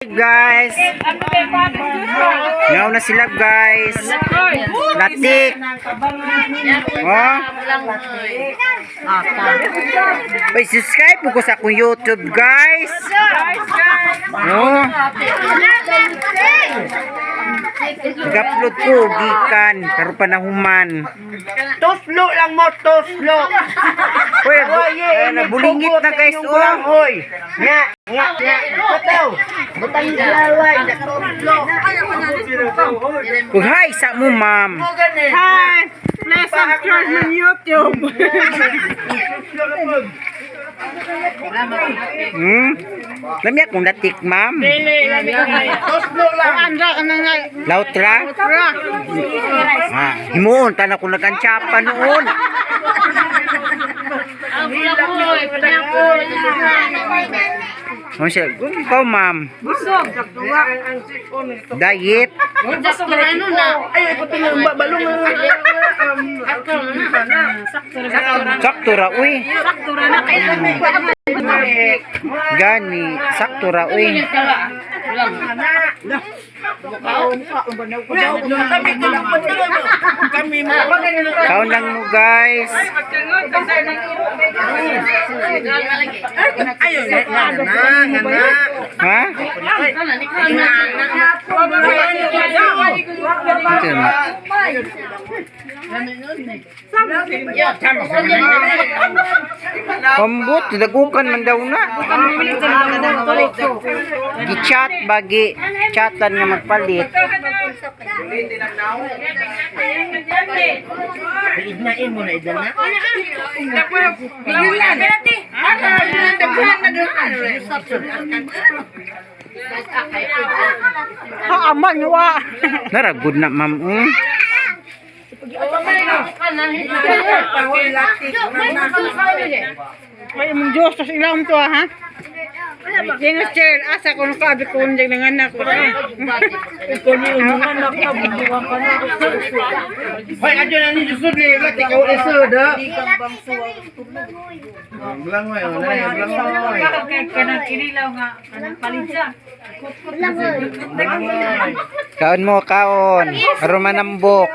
Guys. Ngaw na sila, guys. Latik. Oh. Uy, subscribe po ko sa akong YouTube, guys. Oh. Nag-upload ko gikan karon pa nahuman. Tuslo lang mo, tuslo. Uy, nabulingit na, guys, oh. Hoy. Nga, nga, nga. Bataw. Butang lalay, tuslo. Kung hi sa mo, ma'am. Hi. Please subscribe my YouTube. Lami akong latik, ma'am. Tuslo lang. Andra ka na nga. Lautra? Ah, himuon tanan ko nagantsapan noon. Ano siya? Ikaw, ma'am. Busog. Diet. Ay, ko tinang balong. Sakto ra, uy. Gani, sakto ra, uy. Kami mo. Kaon lang mo, guys. Ayun, nga na, nga na. Ha? Ito na. Pambot, dagukan man daw na. Gi-chat bagi, chatan nga magpalit. Ignain mo na idan na. Haaman wa. Nara good na, ma'am. Ay, mong Diyos, tas ilang to ha. Yung chair, asa ko nung kaabi ko nung ng anak ko. Ikaw ni yung anak ko, bubuwan ka na. Hoy, adyo na ni Jusud ni Lat, ikaw isod ha. Blangoy, blangoy. Kanang kinilaw nga, kanang palidya. Kaon mo, kaon. Aron manambok.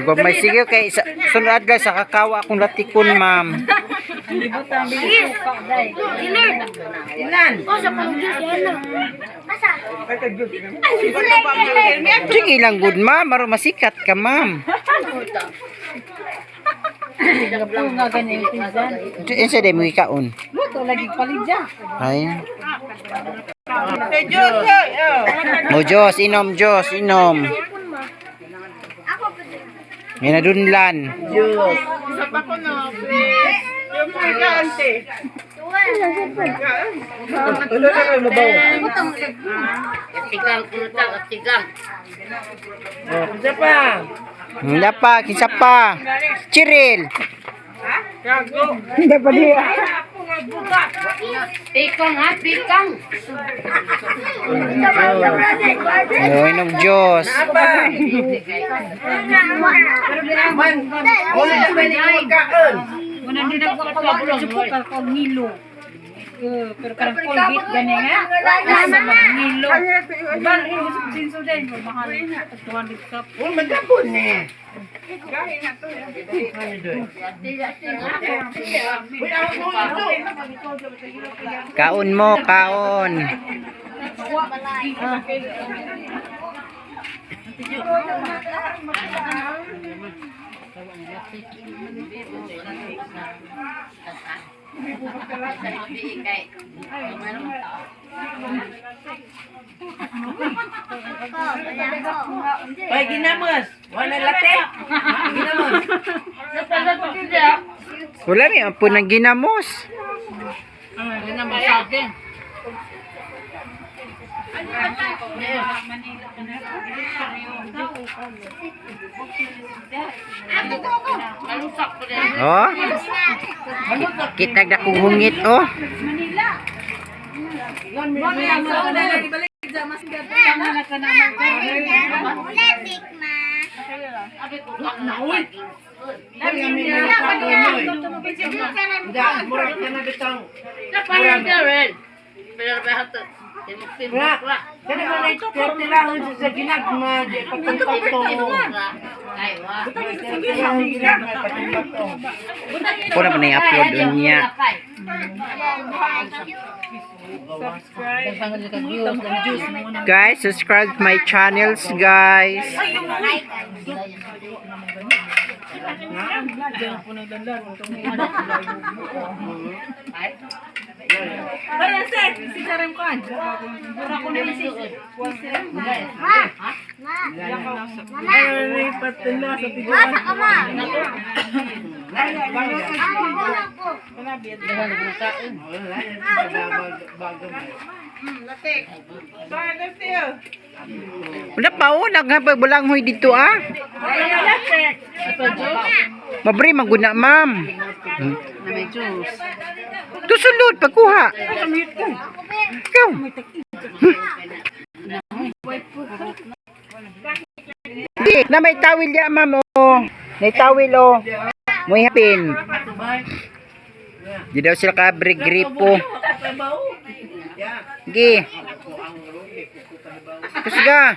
Gamay sige kay sa, sunod guys sa kakawa akong latikon, ma'am. Sige lang good, ma'am, aron masikat ka, ma'am. Nga ganyan yung pinsan. Unsa day mo ikaon? Luto lagi palidya. Ay. Mo Diyos, inom Diyos, inom. May nadunlan. Isa pa. Wala pa, kinsa pa. Chiril. Pikang ha, pikang. Oh, inom Diyos. Man, wala na ba ni kaon? Muna din ako kapag kag ngilo. Pero kanang Colgate gani nga. Asa mag ngilo. Diba, din so din mahal. 200 cup. Oh, magapon ni. Kaon mo, kaon. Hoy, ginamos. Wala latte. Ginamos. Wala may ampo ng ginamos. Oh. Kitag na kong hungit, oh. Uy! Ako na pa na i-upload unya. Guys, subscribe my channels, guys. Para sa si Sarem kan. Para ko na si. Ay, patula sa tijuan. Wala pa oh, nagpagbalanghoy dito ah. Mabre maguna, ma'am. Tusulod pagkuha. Ikaw. Di, na may tawil ya, ma'am oh. May tawil oh. May hapin. Di daw sila kabre gripo. Gi. Kusga.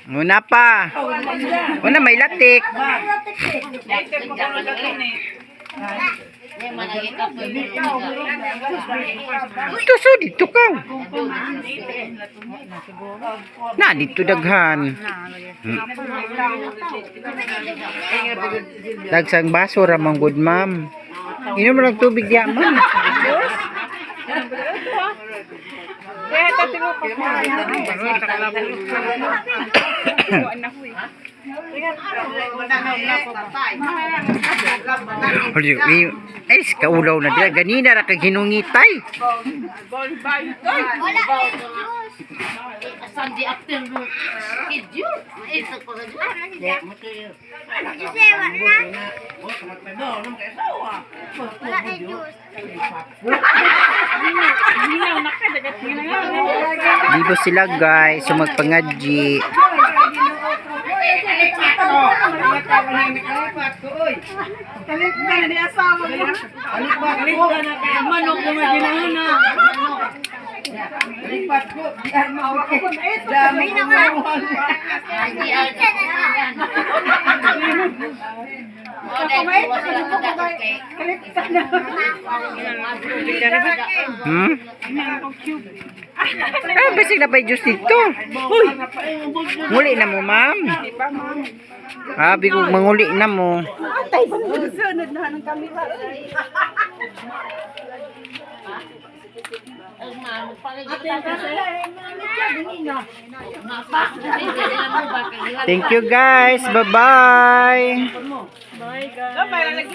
Una pa. Una may latik. Tuso dito ka. Na dito daghan. Dagsang baso ra man good, ma'am. Inom lang tubig ya, ma'am. Huli, ay, kaulaw na dila. Ganina ra kag hinungitay. Sunday afternoon schedule. Ito ko na Libo sila, guys, so magpangadji. Kalit na ni asawa mo. Manok ko may ginahuna. Ah, basig na pa yung juice dito. Uy! Nguli na mo, ma'am. Ah, bigog manguli na mo. Thank you, guys. Bye-bye. Bye, guys.